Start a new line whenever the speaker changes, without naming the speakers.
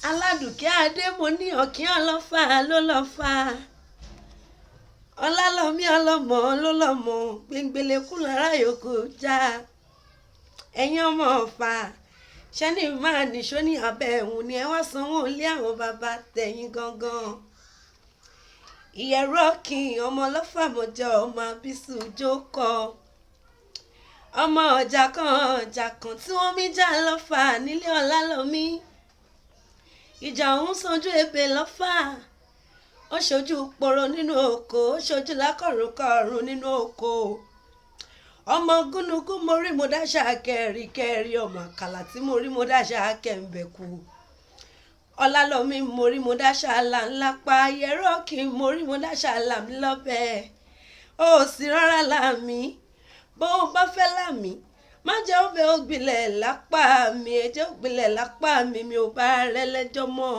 Aládùkẹ́ adé, mo ní ọ̀kín ọlọ́fà ló lọ́fà, ọlálọ́mí ọlọ́mọ ló lọ́mọ, gbẹngbẹlẹ́kù lára yòókù já. Ẹ̀yin ọmọ Ọ̀fà, ṣẹ́ni máa nìṣó ní abẹ́ ẹ̀hún ni ẹ wá sanwó ilé àwọn bàbá tẹ̀yìn gangan. Ìyẹ̀rú ọ̀kìn ọmọ ọlọ́fà mọ̀jọ, ọmọ abisu jókòó, ọmọ ọjà kan ọjà kan tí wọ́n mí já lọ́fà nílé ọlálọ́mí. Ìjà òun sanjú ebè lọ́fà, ó ṣojú poro nínú oko, ó ṣojú lákọ̀rùnkọ̀rùn nínú oko. Ọmọ gúnugún mo rí mo dáṣà kẹrìkẹrì, ọmọ àkàlà tí mo rí mo dáṣà kẹ̀ǹbẹ̀kù. Ọlálọ́mí mo rí mo dáṣà là ńlá pa, yẹ̀rọ kí n mo rí mo dáṣà là mí lọ́bẹ̀. Ó sì rọra là mí, bó o bá fẹ́ là mí, má jẹ́ ó bẹ́ ó gbilẹ̀ lápá mi, ẹ jẹ́ ó gbilẹ̀ lápá mi, mi ò bá rẹ lẹ́jọ́ mọ́.